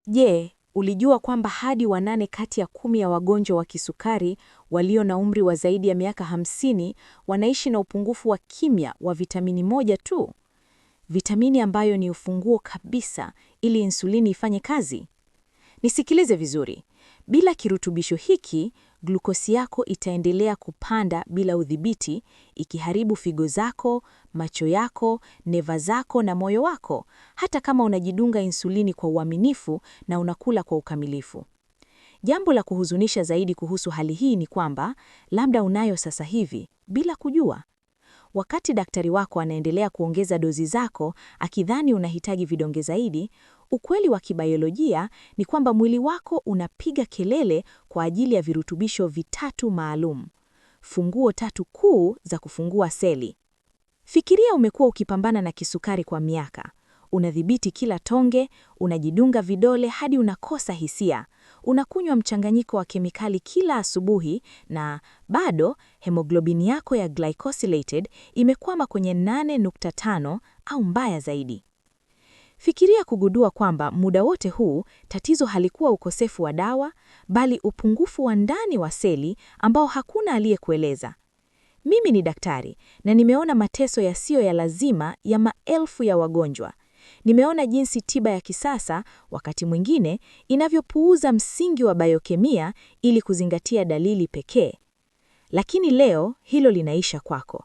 Je, ulijua kwamba hadi 8 kati ya 10 ya wagonjwa wa kisukari walio na umri wa zaidi ya miaka 50 wanaishi na upungufu wa kimya wa vitamini moja tu? Vitamini ambayo ni ufunguo kabisa ili insulini ifanye kazi. Nisikilize vizuri. Bila kirutubisho hiki, glukosi yako itaendelea kupanda bila udhibiti, ikiharibu figo zako, macho yako, neva zako na moyo wako, hata kama unajidunga insulini kwa uaminifu na unakula kwa ukamilifu. Jambo la kuhuzunisha zaidi kuhusu hali hii ni kwamba labda unayo sasa hivi bila kujua. Wakati daktari wako anaendelea kuongeza dozi zako akidhani unahitaji vidonge zaidi, ukweli wa kibayolojia ni kwamba mwili wako unapiga kelele kwa ajili ya virutubisho vitatu maalum, funguo tatu kuu za kufungua seli. Fikiria umekuwa ukipambana na kisukari kwa miaka. Unadhibiti kila tonge, unajidunga vidole hadi unakosa hisia, unakunywa mchanganyiko wa kemikali kila asubuhi na bado hemoglobini yako ya glycosylated imekwama kwenye 8.5 au mbaya zaidi. Fikiria kugundua kwamba muda wote huu tatizo halikuwa ukosefu wa dawa, bali upungufu wa ndani wa seli ambao hakuna aliyekueleza. Mimi ni daktari na nimeona mateso yasiyo ya lazima ya maelfu ya wagonjwa. Nimeona jinsi tiba ya kisasa wakati mwingine inavyopuuza msingi wa biokemia ili kuzingatia dalili pekee. Lakini leo hilo linaisha kwako.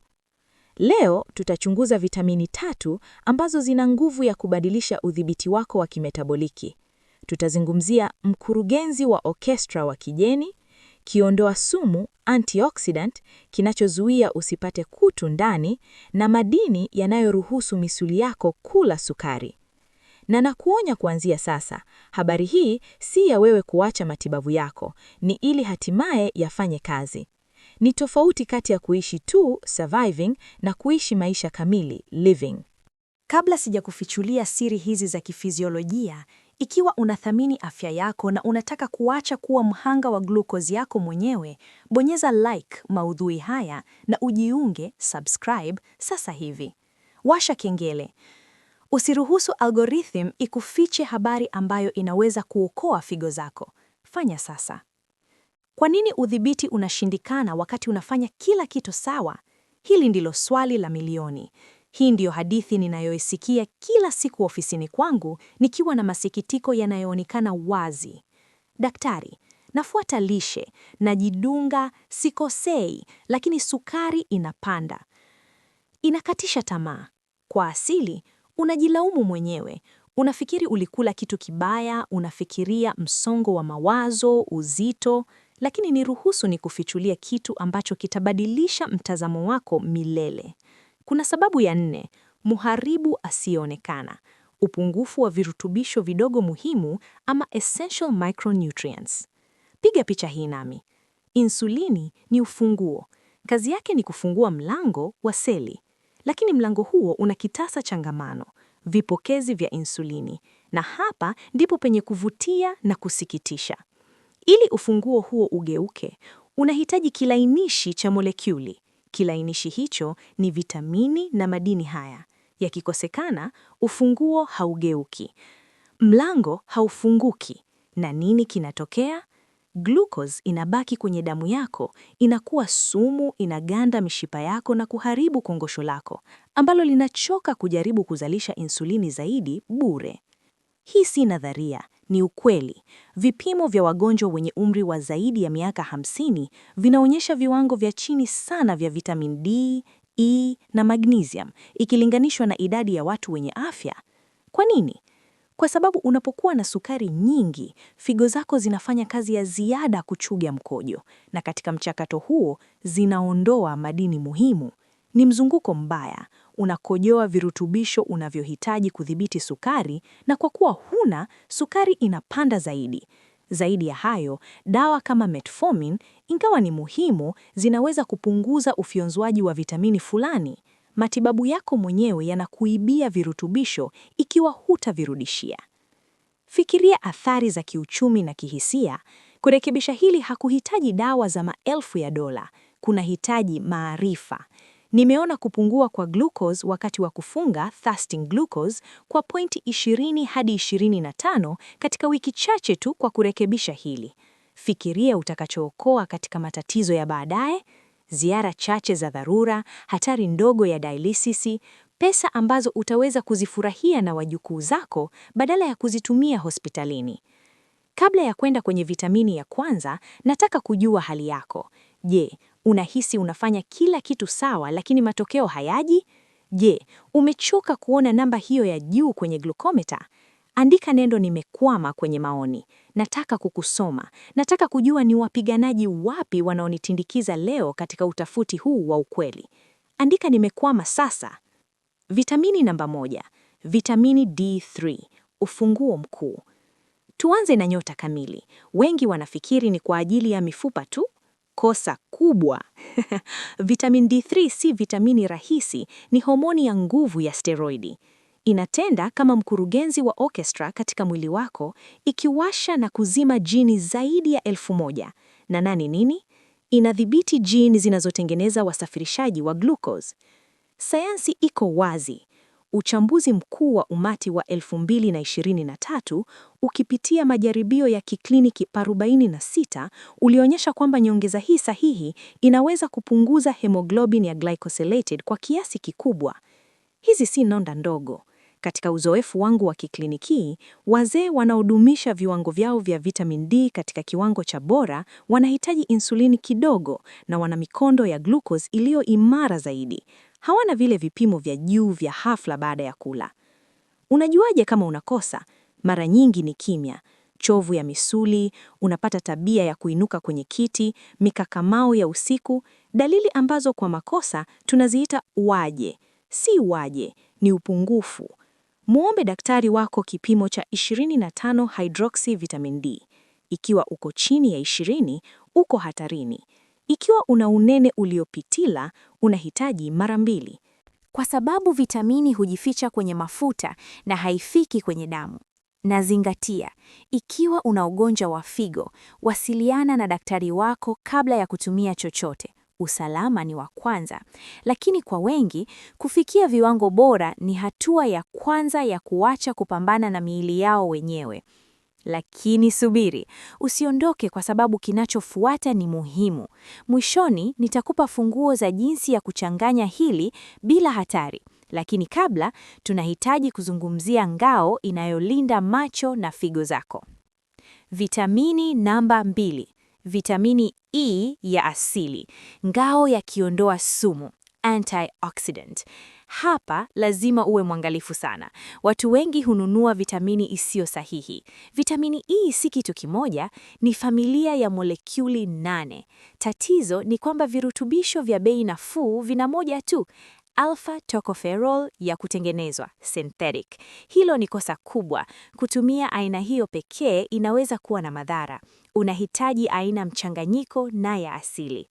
Leo tutachunguza vitamini tatu ambazo zina nguvu ya kubadilisha udhibiti wako wa kimetaboliki. Tutazungumzia mkurugenzi wa orkestra wa kijeni, kiondoa sumu antioxidant kinachozuia usipate kutu ndani, na madini yanayoruhusu misuli yako kula sukari. Na nakuonya kuanzia sasa, habari hii si ya wewe kuacha matibabu yako, ni ili hatimaye yafanye kazi. Ni tofauti kati ya kuishi tu surviving na kuishi maisha kamili living. Kabla sijakufichulia siri hizi za kifiziolojia, ikiwa unathamini afya yako na unataka kuacha kuwa mhanga wa glucose yako mwenyewe, bonyeza like maudhui haya na ujiunge subscribe sasa hivi. Washa kengele. Usiruhusu algorithm ikufiche habari ambayo inaweza kuokoa figo zako. Fanya sasa. Kwa nini udhibiti unashindikana wakati unafanya kila kitu sawa? Hili ndilo swali la milioni. Hii ndiyo hadithi ninayoisikia kila siku ofisini kwangu nikiwa na masikitiko yanayoonekana wazi. Daktari, nafuata lishe, najidunga, sikosei, lakini sukari inapanda. Inakatisha tamaa. Kwa asili, unajilaumu mwenyewe. Unafikiri ulikula kitu kibaya, unafikiria msongo wa mawazo, uzito, lakini niruhusu nikufichulia kitu ambacho kitabadilisha mtazamo wako milele. Kuna sababu ya nne, muharibu asiyeonekana, upungufu wa virutubisho vidogo muhimu ama essential micronutrients. Piga picha hii nami. Insulini ni ufunguo. Kazi yake ni kufungua mlango wa seli, lakini mlango huo una kitasa changamano, vipokezi vya insulini, na hapa ndipo penye kuvutia na kusikitisha. Ili ufunguo huo ugeuke, unahitaji kilainishi cha molekuli. Kilainishi hicho ni vitamini na madini haya. Yakikosekana, ufunguo haugeuki, mlango haufunguki. Na nini kinatokea? Glucose inabaki kwenye damu yako, inakuwa sumu, inaganda mishipa yako na kuharibu kongosho lako ambalo linachoka kujaribu kuzalisha insulini zaidi bure. Hii si nadharia, ni ukweli. Vipimo vya wagonjwa wenye umri wa zaidi ya miaka 50 vinaonyesha viwango vya chini sana vya vitamin D, E na magnesium ikilinganishwa na idadi ya watu wenye afya. Kwa nini? Kwa sababu unapokuwa na sukari nyingi, figo zako zinafanya kazi ya ziada kuchuja mkojo, na katika mchakato huo zinaondoa madini muhimu. Ni mzunguko mbaya. Unakojoa virutubisho unavyohitaji kudhibiti sukari, na kwa kuwa huna, sukari inapanda zaidi. Zaidi ya hayo, dawa kama metformin, ingawa ni muhimu, zinaweza kupunguza ufyonzwaji wa vitamini fulani. Matibabu yako mwenyewe yanakuibia virutubisho ikiwa hutavirudishia. Fikiria athari za kiuchumi na kihisia. Kurekebisha hili hakuhitaji dawa za maelfu ya dola, kunahitaji maarifa. Nimeona kupungua kwa glucose wakati wa kufunga fasting glucose kwa pointi 20 hadi 25 katika wiki chache tu kwa kurekebisha hili. Fikiria utakachookoa katika matatizo ya baadaye: ziara chache za dharura, hatari ndogo ya dialysis, pesa ambazo utaweza kuzifurahia na wajukuu zako badala ya kuzitumia hospitalini. Kabla ya kwenda kwenye vitamini ya kwanza, nataka kujua hali yako. Je, unahisi unafanya kila kitu sawa lakini matokeo hayaji? Je, umechoka kuona namba hiyo ya juu kwenye glucometer? Andika neno nimekwama kwenye maoni. Nataka kukusoma. Nataka kujua ni wapiganaji wapi wanaonitindikiza leo katika utafuti huu wa ukweli. Andika nimekwama sasa. Vitamini namba 1, vitamini D3, ufunguo mkuu. Tuanze na nyota kamili. Wengi wanafikiri ni kwa ajili ya mifupa tu. Kosa kubwa. Vitamin D3 si vitamini rahisi, ni homoni ya nguvu ya steroidi. Inatenda kama mkurugenzi wa orchestra katika mwili wako, ikiwasha na kuzima jini zaidi ya 1000. Na nani nini? Inadhibiti jini zinazotengeneza wasafirishaji wa glucose. Sayansi iko wazi. Uchambuzi mkuu wa umati wa 2023 ukipitia majaribio ya kikliniki 46 ulionyesha kwamba nyongeza hii sahihi inaweza kupunguza hemoglobin ya glycosylated kwa kiasi kikubwa. Hizi si nonda ndogo. Katika uzoefu wangu wa kikliniki, wazee wanaodumisha viwango vyao vya vitamin D katika kiwango cha bora wanahitaji insulini kidogo na wana mikondo ya glucose iliyo imara zaidi. Hawana vile vipimo vya juu vya hafla baada ya kula. Unajuaje kama unakosa? Mara nyingi ni kimya, chovu ya misuli, unapata tabia ya kuinuka kwenye kiti, mikakamao ya usiku, dalili ambazo kwa makosa tunaziita waje. Si waje, ni upungufu. Muombe daktari wako kipimo cha 25 hydroxy vitamin D. Ikiwa uko chini ya 20, uko hatarini. Ikiwa una unene uliopitila, unahitaji mara mbili. Kwa sababu vitamini hujificha kwenye mafuta na haifiki kwenye damu. Na zingatia, ikiwa una ugonjwa wa figo, wasiliana na daktari wako kabla ya kutumia chochote. Usalama ni wa kwanza. Lakini kwa wengi, kufikia viwango bora ni hatua ya kwanza ya kuacha kupambana na miili yao wenyewe. Lakini subiri, usiondoke kwa sababu kinachofuata ni muhimu. Mwishoni nitakupa funguo za jinsi ya kuchanganya hili bila hatari. Lakini kabla, tunahitaji kuzungumzia ngao inayolinda macho na figo zako. Vitamini namba 2, vitamini E ya asili, ngao ya kiondoa sumu, antioxidant. Hapa lazima uwe mwangalifu sana. Watu wengi hununua vitamini isiyo sahihi. Vitamini E si kitu kimoja, ni familia ya molekuli 8. Tatizo ni kwamba virutubisho vya bei nafuu vina moja tu, alpha tocopherol ya kutengenezwa, synthetic. Hilo ni kosa kubwa. Kutumia aina hiyo pekee inaweza kuwa na madhara. Unahitaji aina mchanganyiko na ya asili.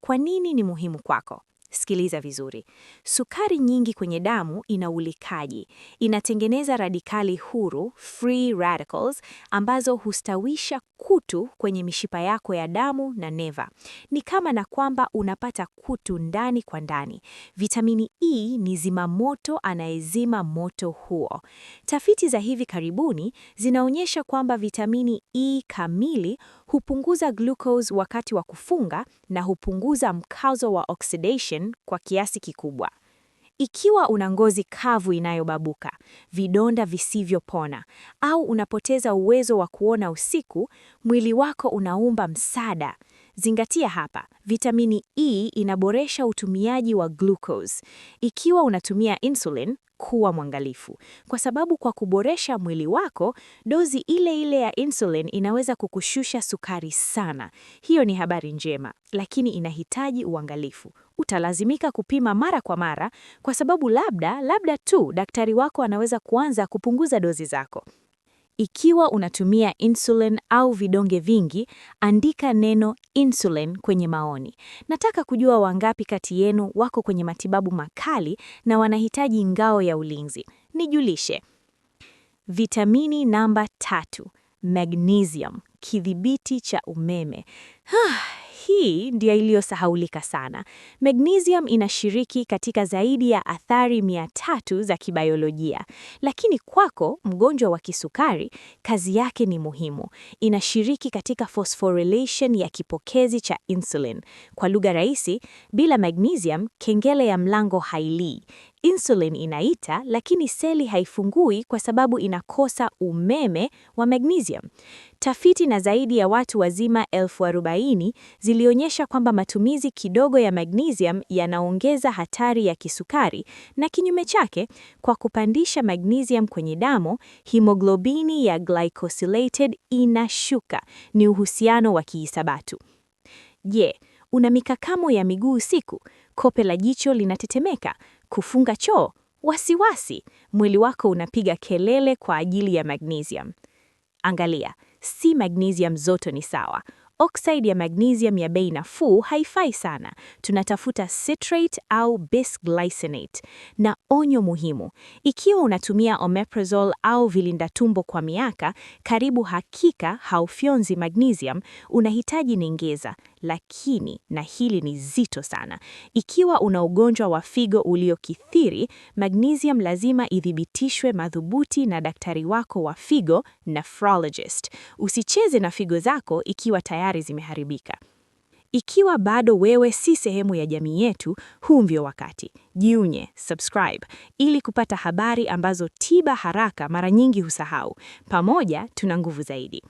Kwa nini ni muhimu kwako? Sikiliza vizuri. Sukari nyingi kwenye damu ina ulikaji. Inatengeneza radikali huru, free radicals, ambazo hustawisha kutu kwenye mishipa yako ya damu na neva. Ni kama na kwamba unapata kutu ndani kwa ndani. Vitamini E ni zima moto anayezima moto huo. Tafiti za hivi karibuni zinaonyesha kwamba vitamini E kamili hupunguza glucose wakati wa kufunga na hupunguza mkazo wa oxidation kwa kiasi kikubwa. Ikiwa una ngozi kavu inayobabuka, vidonda visivyopona, au unapoteza uwezo wa kuona usiku, mwili wako unaumba msaada. Zingatia hapa, vitamini E inaboresha utumiaji wa glucose. Ikiwa unatumia insulin, kuwa mwangalifu, kwa sababu kwa kuboresha mwili wako, dozi ile ile ya insulin inaweza kukushusha sukari sana. Hiyo ni habari njema, lakini inahitaji uangalifu. Utalazimika kupima mara kwa mara, kwa sababu labda tu daktari wako anaweza kuanza kupunguza dozi zako. Ikiwa unatumia insulin au vidonge vingi, andika neno insulin kwenye maoni. Nataka kujua wangapi kati yenu wako kwenye matibabu makali na wanahitaji ngao ya ulinzi. Nijulishe. Vitamini namba 3, magnesium, kidhibiti cha umeme. Hii ndiyo iliyosahaulika sana. Magnesium inashiriki katika zaidi ya athari 300 za kibayolojia, lakini kwako, mgonjwa wa kisukari, kazi yake ni muhimu. Inashiriki katika phosphorylation ya kipokezi cha insulin. Kwa lugha rahisi, bila magnesium, kengele ya mlango hailii. Insulin inaita, lakini seli haifungui kwa sababu inakosa umeme wa magnesium. Tafiti na zaidi ya watu wazima 40,000 zilionyesha kwamba matumizi kidogo ya magnesium yanaongeza hatari ya kisukari, na kinyume chake, kwa kupandisha magnesium kwenye damu, hemoglobini ya glycosylated inashuka. Ni uhusiano wa kihisabatu. Je, una mikakamo ya miguu usiku? Kope la jicho linatetemeka? Kufunga choo? Wasiwasi? Mwili wako unapiga kelele kwa ajili ya magnesium. Angalia, si magnesium zote ni sawa. Oxide ya magnesium ya bei nafuu haifai sana. Tunatafuta citrate au bisglycinate. Na onyo muhimu, ikiwa unatumia omeprazole au vilinda tumbo kwa miaka, karibu hakika haufyonzi magnesium, unahitaji nyongeza. Lakini, na hili ni zito sana, ikiwa una ugonjwa wa figo uliokithiri, magnesium lazima ithibitishwe madhubuti na daktari wako wa figo, nephrologist. Usicheze na figo zako ikiwa tayari zimeharibika. Ikiwa bado wewe si sehemu ya jamii yetu, huu ndio wakati. Jiunge, subscribe, ili kupata habari ambazo tiba haraka mara nyingi husahau. Pamoja tuna nguvu zaidi.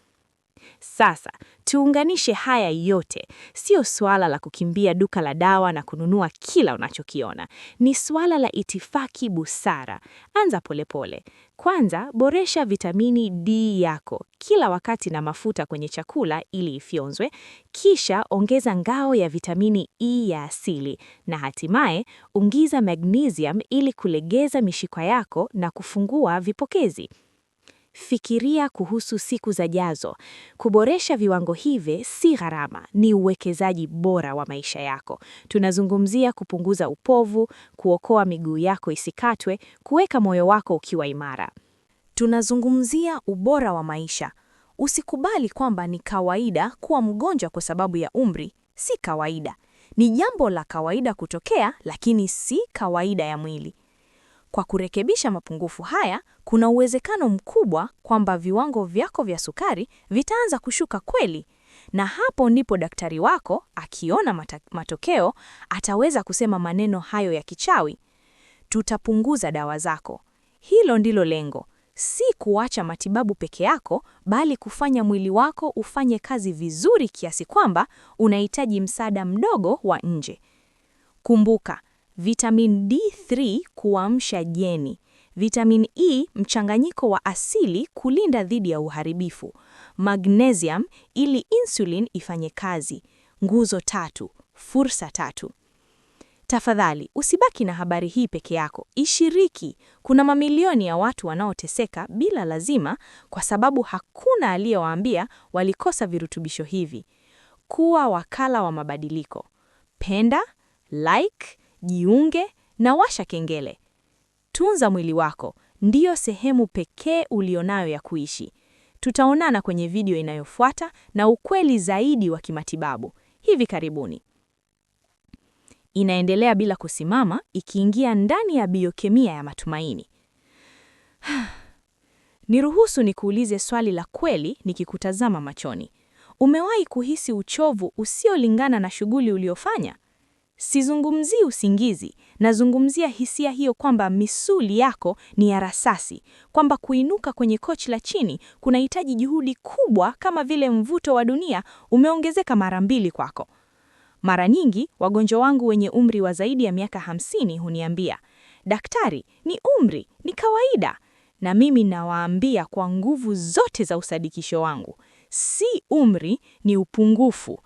Sasa, tuunganishe haya yote. Sio swala la kukimbia duka la dawa na kununua kila unachokiona. Ni swala la itifaki busara. Anza polepole. Kwanza, boresha vitamini D yako kila wakati na mafuta kwenye chakula ili ifyonzwe. Kisha ongeza ngao ya vitamini E ya asili na hatimaye ongeza magnesium ili kulegeza mishipa yako na kufungua vipokezi. Fikiria kuhusu siku zijazo. Kuboresha viwango hivi si gharama, ni uwekezaji bora wa maisha yako. Tunazungumzia kupunguza upovu, kuokoa miguu yako isikatwe, kuweka moyo wako ukiwa imara. Tunazungumzia ubora wa maisha. Usikubali kwamba ni kawaida kuwa mgonjwa kwa sababu ya umri. Si kawaida. Ni jambo la kawaida kutokea, lakini si kawaida ya mwili. Kwa kurekebisha mapungufu haya, kuna uwezekano mkubwa kwamba viwango vyako vya sukari vitaanza kushuka kweli. Na hapo ndipo daktari wako akiona matokeo ataweza kusema maneno hayo ya kichawi: tutapunguza dawa zako. Hilo ndilo lengo, si kuacha matibabu peke yako, bali kufanya mwili wako ufanye kazi vizuri kiasi kwamba unahitaji msaada mdogo wa nje. Kumbuka, vitamin D3 kuamsha jeni, vitamin E mchanganyiko wa asili kulinda dhidi ya uharibifu, magnesium ili insulin ifanye kazi. Nguzo tatu, fursa tatu. Tafadhali, usibaki na habari hii peke yako, ishiriki. Kuna mamilioni ya watu wanaoteseka bila lazima kwa sababu hakuna aliyewaambia walikosa virutubisho hivi. Kuwa wakala wa mabadiliko. Penda, like, jiunge na washa kengele. Tunza mwili wako, ndiyo sehemu pekee ulionayo ya kuishi. Tutaonana kwenye video inayofuata na ukweli zaidi wa kimatibabu hivi karibuni. Inaendelea bila kusimama, ikiingia ndani ya biokemia ya matumaini. Niruhusu nikuulize swali la kweli nikikutazama machoni. Umewahi kuhisi uchovu usiolingana na shughuli uliofanya? Sizungumzii usingizi, nazungumzia hisia hiyo kwamba misuli yako ni ya rasasi, kwamba kuinuka kwenye kochi la chini kunahitaji juhudi kubwa kama vile mvuto wa dunia umeongezeka mara mbili kwako. Mara nyingi wagonjwa wangu wenye umri wa zaidi ya miaka 50 huniambia, "Daktari, ni umri, ni kawaida." Na mimi nawaambia kwa nguvu zote za usadikisho wangu, si umri, ni upungufu.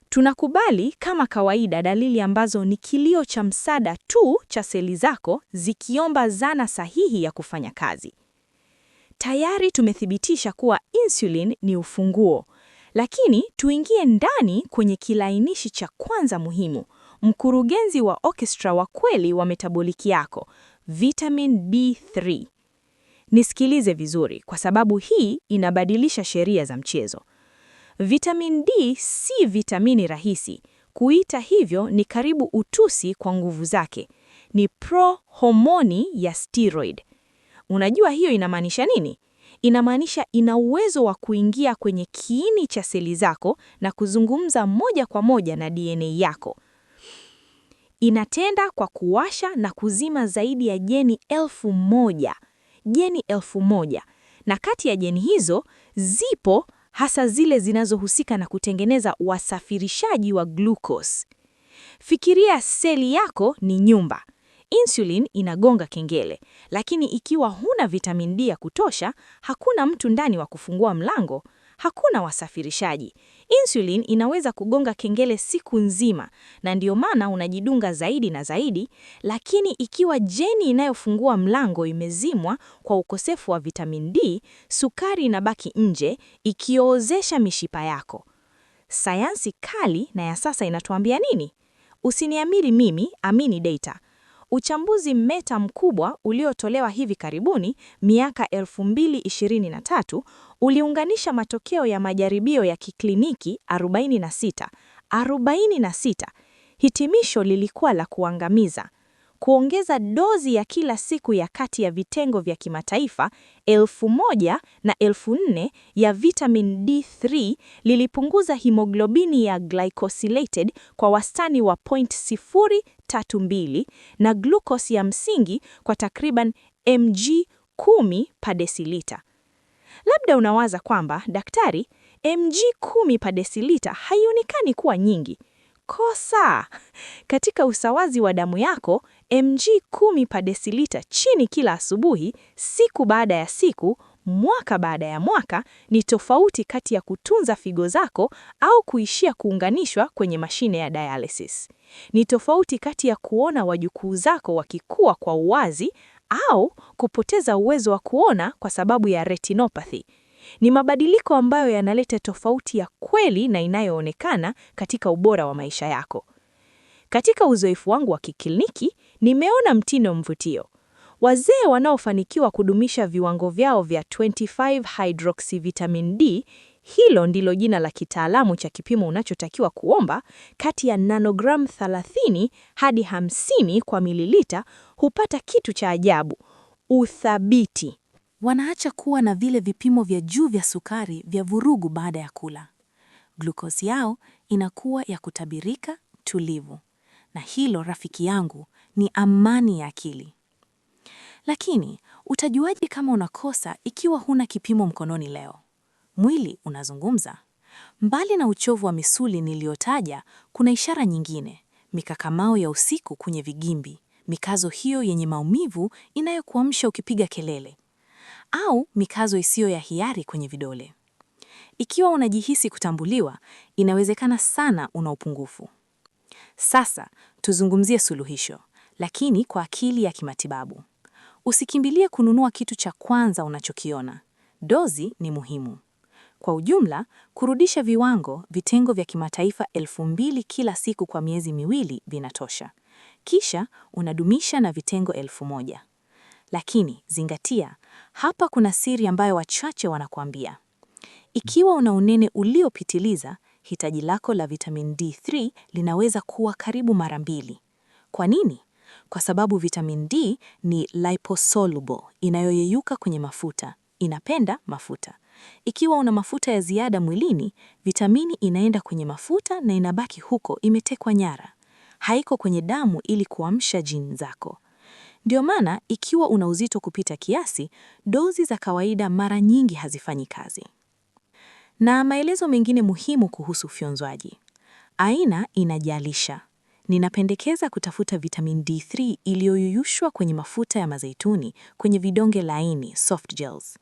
Tunakubali kama kawaida dalili ambazo ni kilio cha msaada tu cha seli zako zikiomba zana sahihi ya kufanya kazi. Tayari tumethibitisha kuwa insulin ni ufunguo, lakini tuingie ndani kwenye kilainishi cha kwanza muhimu, mkurugenzi wa orchestra wa kweli wa metaboliki yako, vitamin D3. Nisikilize vizuri kwa sababu hii inabadilisha sheria za mchezo. Vitamin D si vitamini rahisi. Kuita hivyo ni karibu utusi kwa nguvu zake. Ni prohomoni ya steroid. Unajua hiyo inamaanisha nini? Inamaanisha ina uwezo wa kuingia kwenye kiini cha seli zako na kuzungumza moja kwa moja na DNA yako. Inatenda kwa kuwasha na kuzima zaidi ya jeni 1000. Jeni 1000. Na kati ya jeni hizo zipo hasa zile zinazohusika na kutengeneza wasafirishaji wa glucose. Fikiria seli yako ni nyumba. Insulin inagonga kengele, lakini ikiwa huna vitamin D ya kutosha, hakuna mtu ndani wa kufungua mlango, hakuna wasafirishaji. Insulin inaweza kugonga kengele siku nzima, na ndio maana unajidunga zaidi na zaidi, lakini ikiwa jeni inayofungua mlango imezimwa kwa ukosefu wa vitamin D, sukari inabaki nje ikiozesha mishipa yako. Sayansi kali na ya sasa inatuambia nini? Usiniamini mimi, amini data. Uchambuzi meta mkubwa uliotolewa hivi karibuni miaka 2023 uliunganisha matokeo ya majaribio ya kikliniki 46. 46. Hitimisho lilikuwa la kuangamiza. Kuongeza dozi ya kila siku ya kati ya vitengo vya kimataifa 1000 na 4000 ya vitamin D3 lilipunguza hemoglobini ya glycosylated kwa wastani wa 0.032 na glucose ya msingi kwa takriban mg 10 pa desilita. Labda unawaza kwamba, daktari, mg 10 pa desilita haionekani kuwa nyingi. Kosa! Katika usawazi wa damu yako, mg 10 pa desilita chini kila asubuhi, siku baada ya siku, mwaka baada ya mwaka, ni tofauti kati ya kutunza figo zako au kuishia kuunganishwa kwenye mashine ya dialysis. Ni tofauti kati ya kuona wajukuu zako wakikua kwa uwazi au kupoteza uwezo wa kuona kwa sababu ya retinopathy. Ni mabadiliko ambayo yanaleta tofauti ya kweli na inayoonekana katika ubora wa maisha yako. Katika uzoefu wangu wa kikliniki, nimeona mtindo mvutio. Wazee wanaofanikiwa kudumisha viwango vyao vya 25 hydroxyvitamin D, hilo ndilo jina la kitaalamu cha kipimo unachotakiwa kuomba, kati ya nanogram 30 hadi 50 kwa mililita, hupata kitu cha ajabu: uthabiti. Wanaacha kuwa na vile vipimo vya juu vya sukari vya vurugu baada ya kula. Glukosi yao inakuwa ya kutabirika, tulivu. Na hilo, rafiki yangu, ni amani ya akili. Lakini utajuaje kama unakosa ikiwa huna kipimo mkononi leo? Mwili unazungumza. Mbali na uchovu wa misuli niliyotaja, kuna ishara nyingine: mikakamao ya usiku kwenye vigimbi, mikazo hiyo yenye maumivu inayokuamsha ukipiga kelele, au mikazo isiyo ya hiari kwenye vidole. Ikiwa unajihisi kutambuliwa, inawezekana sana una upungufu. Sasa tuzungumzie suluhisho, lakini kwa akili ya kimatibabu. Usikimbilie kununua kitu cha kwanza unachokiona. Dozi ni muhimu. Kwa ujumla, kurudisha viwango, vitengo vya kimataifa 2000 kila siku kwa miezi miwili vinatosha. Kisha unadumisha na vitengo 1000. Lakini zingatia, hapa kuna siri ambayo wachache wanakuambia. Ikiwa una unene uliopitiliza, hitaji lako la vitamin D3 linaweza kuwa karibu mara mbili. Kwa nini? Kwa sababu vitamin D ni liposoluble, inayoyeyuka kwenye mafuta. Inapenda mafuta. Ikiwa una mafuta ya ziada mwilini, vitamini inaenda kwenye mafuta na inabaki huko imetekwa nyara. Haiko kwenye damu ili kuamsha jini zako. Ndio maana ikiwa una uzito kupita kiasi, dozi za kawaida mara nyingi hazifanyi kazi. Na maelezo mengine muhimu kuhusu ufyonzwaji. Aina inajalisha. Ninapendekeza kutafuta vitamin D3 iliyoyeyushwa kwenye mafuta ya mazeituni kwenye vidonge laini, soft gels.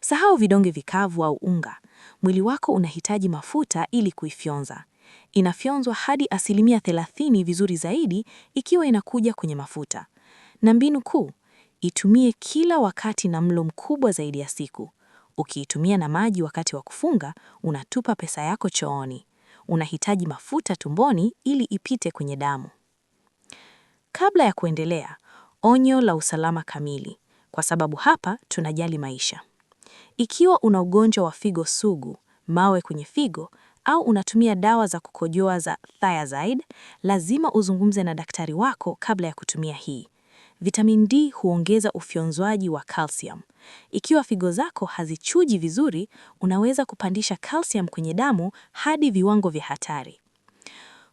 Sahau vidonge vikavu au unga. Mwili wako unahitaji mafuta ili kuifyonza. Inafyonzwa hadi 30% vizuri zaidi ikiwa inakuja kwenye mafuta. Na mbinu kuu, itumie kila wakati na mlo mkubwa zaidi ya siku. Ukiitumia na maji wakati wa kufunga, unatupa pesa yako chooni. Unahitaji mafuta tumboni ili ipite kwenye damu. Kabla ya kuendelea, onyo la usalama kamili, kwa sababu hapa tunajali maisha. Ikiwa una ugonjwa wa figo sugu, mawe kwenye figo au unatumia dawa za kukojoa za thiazide, lazima uzungumze na daktari wako kabla ya kutumia hii. Vitamin D huongeza ufyonzwaji wa calcium. Ikiwa figo zako hazichuji vizuri, unaweza kupandisha calcium kwenye damu hadi viwango vya hatari.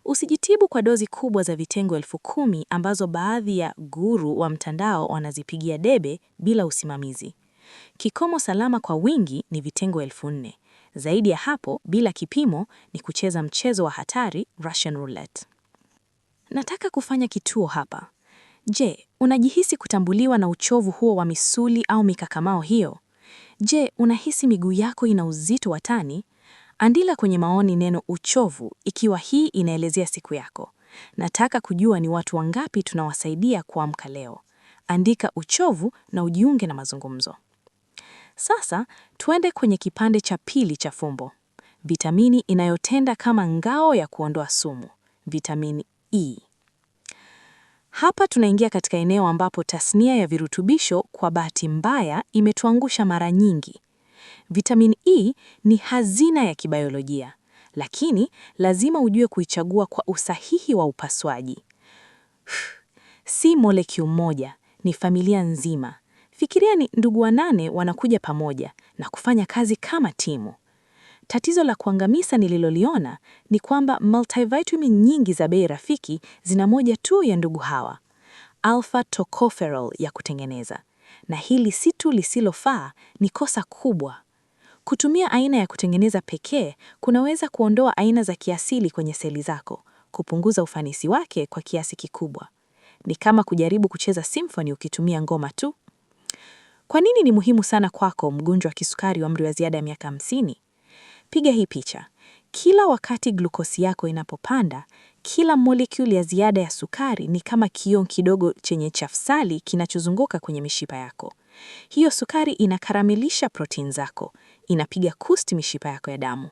Usijitibu kwa dozi kubwa za vitengo 10,000 ambazo baadhi ya guru wa mtandao wanazipigia debe bila usimamizi. Kikomo salama kwa wingi ni vitengo 4,000. Zaidi ya hapo, bila kipimo, ni kucheza mchezo wa hatari, Russian roulette. Nataka kufanya kituo hapa. Je, unajihisi kutambuliwa na uchovu huo wa misuli au mikakamao hiyo? Je, unahisi miguu yako ina uzito wa tani? Andika kwenye maoni neno uchovu ikiwa hii inaelezea siku yako. Nataka kujua ni watu wangapi tunawasaidia kuamka leo. Andika uchovu na ujiunge na mazungumzo. Sasa tuende kwenye kipande cha pili cha fumbo. Vitamini inayotenda kama ngao ya kuondoa sumu, vitamini E. Hapa tunaingia katika eneo ambapo tasnia ya virutubisho kwa bahati mbaya imetuangusha mara nyingi. Vitamini E ni hazina ya kibayolojia, lakini lazima ujue kuichagua kwa usahihi wa upasuaji. Si molekyu moja, ni familia nzima. Fikiria ni ndugu wanane wanakuja pamoja na kufanya kazi kama timu. Tatizo la kuangamiza nililoliona ni kwamba multivitamin nyingi za bei rafiki zina moja tu ya ndugu hawa, alpha tocopherol ya kutengeneza. Na hili si tu lisilofaa, ni kosa kubwa. Kutumia aina ya kutengeneza pekee kunaweza kuondoa aina za kiasili kwenye seli zako, kupunguza ufanisi wake kwa kiasi kikubwa. Ni kama kujaribu kucheza symphony ukitumia ngoma tu. Kwa nini ni muhimu sana kwako, mgonjwa wa kisukari wa umri wa ziada ya miaka 50? Piga hii picha. Kila wakati glukosi yako inapopanda, kila molekuli ya ziada ya sukari ni kama kioo kidogo chenye chafsali kinachozunguka kwenye mishipa yako. Hiyo sukari inakaramilisha protini zako, inapiga kusti mishipa yako ya damu,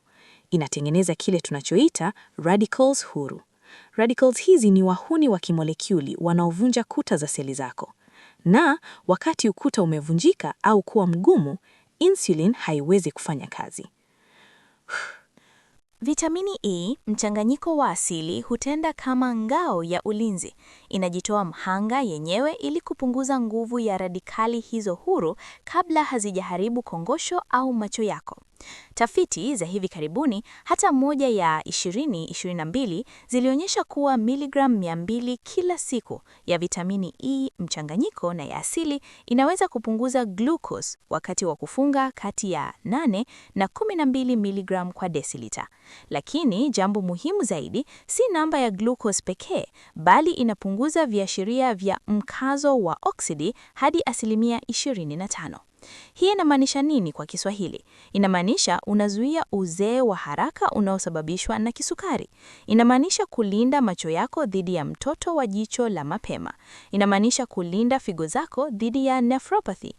inatengeneza kile tunachoita radicals huru. Radicals hizi ni wahuni wa kimolekuli wanaovunja kuta za seli zako. Na wakati ukuta umevunjika au kuwa mgumu, insulin haiwezi kufanya kazi. Vitamini E, mchanganyiko wa asili, hutenda kama ngao ya ulinzi. Inajitoa mhanga yenyewe ili kupunguza nguvu ya radikali hizo huru kabla hazijaharibu kongosho au macho yako. Tafiti za hivi karibuni, hata moja ya 2022, zilionyesha kuwa miligram 200 kila siku ya vitamini E mchanganyiko na ya asili inaweza kupunguza glucose wakati wa kufunga kati ya 8 na 12 miligram kwa desilita. Lakini jambo muhimu zaidi si namba ya glucose pekee, bali inapunguza viashiria vya mkazo wa oksidi hadi asilimia 25. Hii inamaanisha nini kwa Kiswahili? Inamaanisha unazuia uzee wa haraka unaosababishwa na kisukari. Inamaanisha kulinda macho yako dhidi ya mtoto wa jicho la mapema. Inamaanisha kulinda figo zako dhidi ya nephropathy.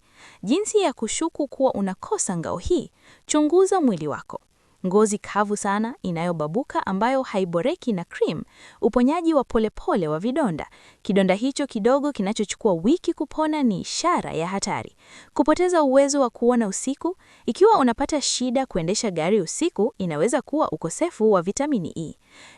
Jinsi ya kushuku kuwa unakosa ngao hii: chunguza mwili wako. Ngozi kavu sana inayobabuka ambayo haiboreki na cream, uponyaji wa polepole wa vidonda. Kidonda hicho kidogo kinachochukua wiki kupona ni ishara ya hatari. Kupoteza uwezo wa kuona usiku, ikiwa unapata shida kuendesha gari usiku, inaweza kuwa ukosefu wa vitamini E.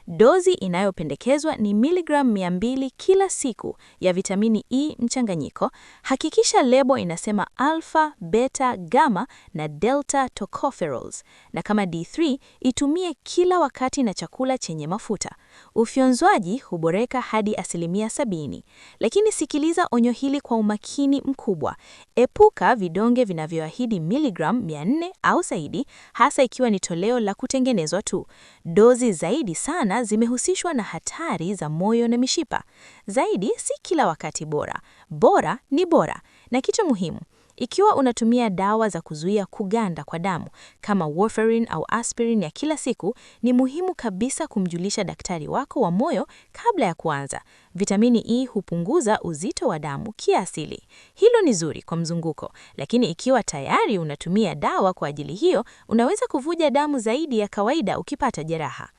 Dozi inayopendekezwa ni miligram 200 kila siku ya vitamini E mchanganyiko. Hakikisha lebo inasema alpha, beta, gamma na delta tocopherols, na kama D3 itumie kila wakati na chakula chenye mafuta. Ufyonzwaji huboreka hadi asilimia 70. Lakini sikiliza onyo hili kwa umakini mkubwa. Epuka vidonge vinavyoahidi miligram 400 au zaidi, hasa ikiwa ni toleo la kutengenezwa tu. Dozi zaidi sana zimehusishwa na hatari za moyo na mishipa. Zaidi si kila wakati bora. Bora ni bora. Na kitu muhimu, ikiwa unatumia dawa za kuzuia kuganda kwa damu kama warfarin au aspirin ya kila siku, ni muhimu kabisa kumjulisha daktari wako wa moyo kabla ya kuanza. Vitamini E hupunguza uzito wa damu kiasili. Hilo ni zuri kwa mzunguko, lakini ikiwa tayari unatumia dawa kwa ajili hiyo, unaweza kuvuja damu zaidi ya kawaida ukipata jeraha.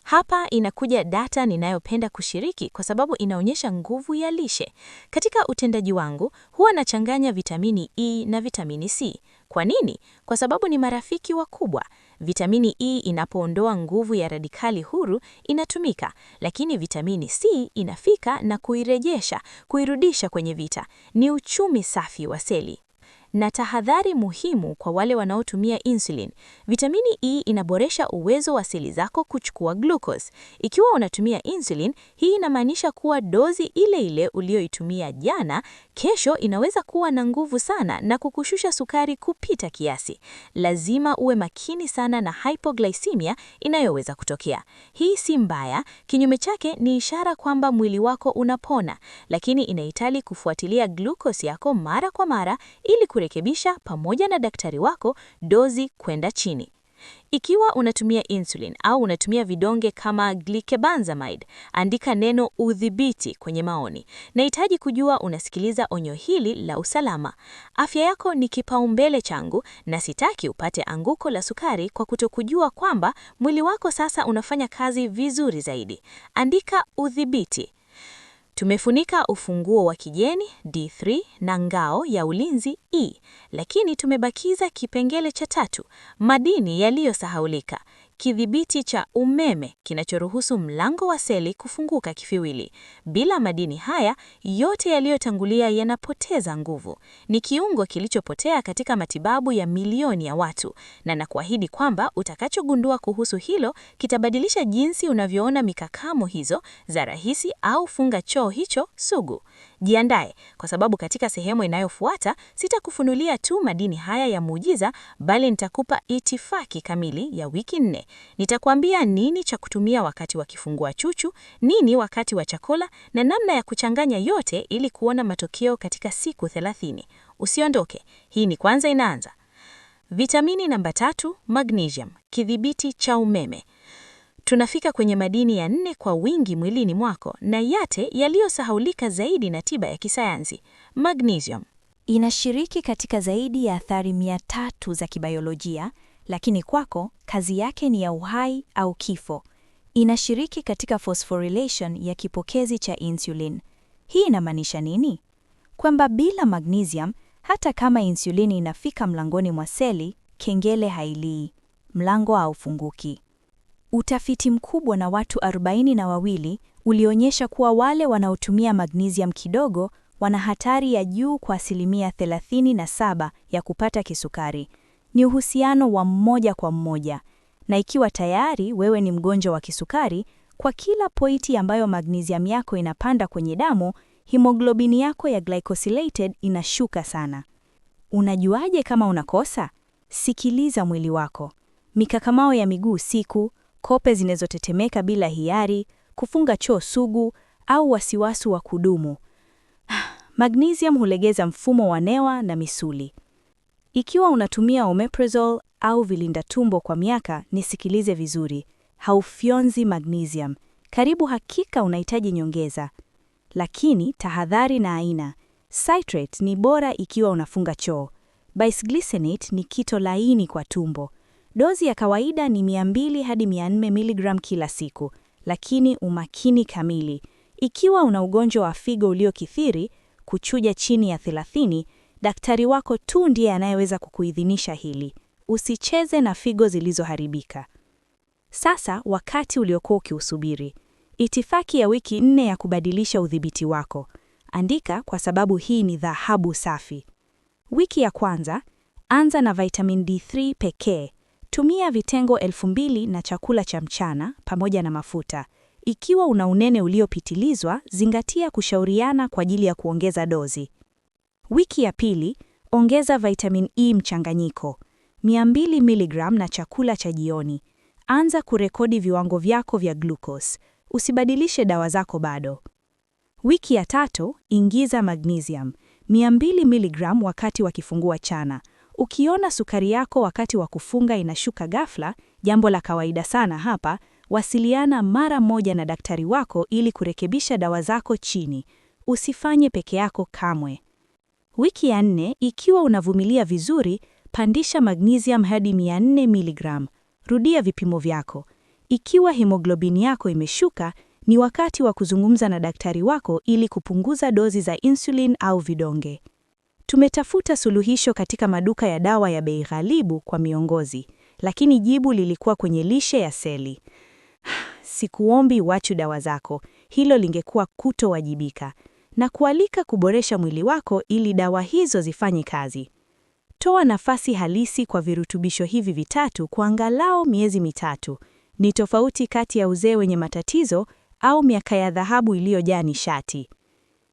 Hapa inakuja data ninayopenda kushiriki kwa sababu inaonyesha nguvu ya lishe. Katika utendaji wangu, huwa nachanganya vitamini E na vitamini C. Kwa nini? Kwa sababu ni marafiki wakubwa. Vitamini E inapoondoa nguvu ya radikali huru inatumika, lakini vitamini C inafika na kuirejesha, kuirudisha kwenye vita. Ni uchumi safi wa seli. Na tahadhari muhimu kwa wale wanaotumia insulin. Vitamini E inaboresha uwezo wa seli zako kuchukua glucose. Ikiwa unatumia insulin, hii inamaanisha kuwa dozi ile ile uliyoitumia jana, kesho inaweza kuwa na nguvu sana na kukushusha sukari kupita kiasi. Lazima uwe makini sana na hypoglycemia inayoweza kutokea. Hii si mbaya, kinyume chake ni ishara kwamba mwili wako unapona, lakini inahitaji kufuatilia glucose yako mara kwa mara ili kurekebisha pamoja na daktari wako dozi kwenda chini. Ikiwa unatumia insulin au unatumia vidonge kama glicobanzamide, andika neno udhibiti kwenye maoni. Nahitaji kujua unasikiliza onyo hili la usalama. Afya yako ni kipaumbele changu na sitaki upate anguko la sukari kwa kutokujua kwamba mwili wako sasa unafanya kazi vizuri zaidi. Andika udhibiti. Tumefunika ufunguo wa kijeni D3 na ngao ya ulinzi E, lakini tumebakiza kipengele cha tatu, madini yaliyosahaulika, kidhibiti cha umeme kinachoruhusu mlango wa seli kufunguka kifiwili. Bila madini haya, yote yaliyotangulia yanapoteza nguvu. Ni kiungo kilichopotea katika matibabu ya milioni ya watu, na nakuahidi kwamba utakachogundua kuhusu hilo kitabadilisha jinsi unavyoona mikakamo hizo za rahisi au funga choo hicho sugu. Jiandae, kwa sababu katika sehemu inayofuata sitakufunulia tu madini haya ya muujiza, bali nitakupa itifaki kamili ya wiki 4. Nitakuambia nini cha kutumia wakati wa kifungua chuchu, nini wakati wa chakula na namna ya kuchanganya yote ili kuona matokeo katika siku 30. Usiondoke, hii ni Kwanza Inaanza. Vitamini namba 3, magnesium, kidhibiti cha umeme. Tunafika kwenye madini ya 4 kwa wingi mwilini mwako na yate yaliyosahaulika zaidi na tiba ya kisayansi. Magnesium inashiriki katika zaidi ya athari 300 za kibayolojia, lakini kwako kazi yake ni ya uhai au kifo. Inashiriki katika phosphorylation ya kipokezi cha insulin. Hii inamaanisha nini? Kwamba bila magnesium, hata kama insulini inafika mlangoni mwa seli, kengele hailii, mlango haufunguki. Utafiti mkubwa na watu 42 ulionyesha kuwa wale wanaotumia magnesium kidogo wana hatari ya juu kwa 37% ya kupata kisukari. Ni uhusiano wa 1 kwa 1. Na ikiwa tayari wewe ni mgonjwa wa kisukari, kwa kila pointi ambayo magnesium yako inapanda kwenye damu, hemoglobini yako ya glycosylated inashuka sana. Unajuaje kama unakosa? Sikiliza mwili wako. Mikakamao ya miguu usiku, kope zinazotetemeka bila hiari, kufunga choo sugu au wasiwasi wa kudumu. Magnesium hulegeza mfumo wa newa na misuli. Ikiwa unatumia omeprazole au vilinda tumbo kwa miaka, nisikilize vizuri. Haufyonzi magnesium. Karibu hakika unahitaji nyongeza. Lakini tahadhari na aina. Citrate ni bora ikiwa unafunga choo. Bisglycinate ni kito laini kwa tumbo. Dozi ya kawaida ni 200 hadi 400 mg kila siku, lakini umakini kamili. Ikiwa una ugonjwa wa figo uliokithiri, kuchuja chini ya 30, daktari wako tu ndiye anayeweza kukuidhinisha hili. Usicheze na figo zilizoharibika. Sasa wakati uliokuwa ukiusubiri. Itifaki ya wiki 4 ya kubadilisha udhibiti wako. Andika, kwa sababu hii ni dhahabu safi. Wiki ya kwanza, anza na vitamin D3 pekee. Tumia vitengo 2000 na chakula cha mchana pamoja na mafuta. Ikiwa una unene uliopitilizwa, zingatia kushauriana kwa ajili ya kuongeza dozi. Wiki ya pili, ongeza vitamin E mchanganyiko 200 mg na chakula cha jioni. Anza kurekodi viwango vyako vya glucose. Usibadilishe dawa zako bado. Wiki ya tatu, ingiza magnesium 200 mg wakati wa kifungua chana. Ukiona sukari yako wakati wa kufunga inashuka ghafla, jambo la kawaida sana hapa, wasiliana mara moja na daktari wako ili kurekebisha dawa zako chini. Usifanye peke yako kamwe. Wiki ya nne, ikiwa unavumilia vizuri, pandisha magnesium hadi 400 mg. Rudia vipimo vyako. Ikiwa hemoglobini yako imeshuka, ni wakati wa kuzungumza na daktari wako ili kupunguza dozi za insulin au vidonge. Tumetafuta suluhisho katika maduka ya dawa ya bei ghalibu kwa miongozi, lakini jibu lilikuwa kwenye lishe ya seli. Sikuombi uache dawa zako, hilo lingekuwa kutowajibika, na kualika kuboresha mwili wako ili dawa hizo zifanye kazi. Toa nafasi halisi kwa virutubisho hivi vitatu kwa angalau miezi 3. Ni tofauti kati ya uzee wenye matatizo au miaka ya dhahabu iliyojaa nishati.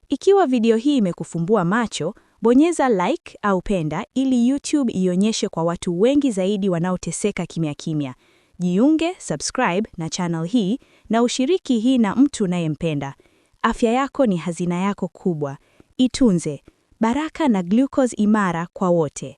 Ikiwa video hii imekufumbua macho, bonyeza like au penda ili YouTube ionyeshe kwa watu wengi zaidi wanaoteseka kimya kimya. Jiunge, subscribe na channel hii na ushiriki hii na mtu unayempenda. Afya yako ni hazina yako kubwa. Itunze. Baraka na glucose imara kwa wote.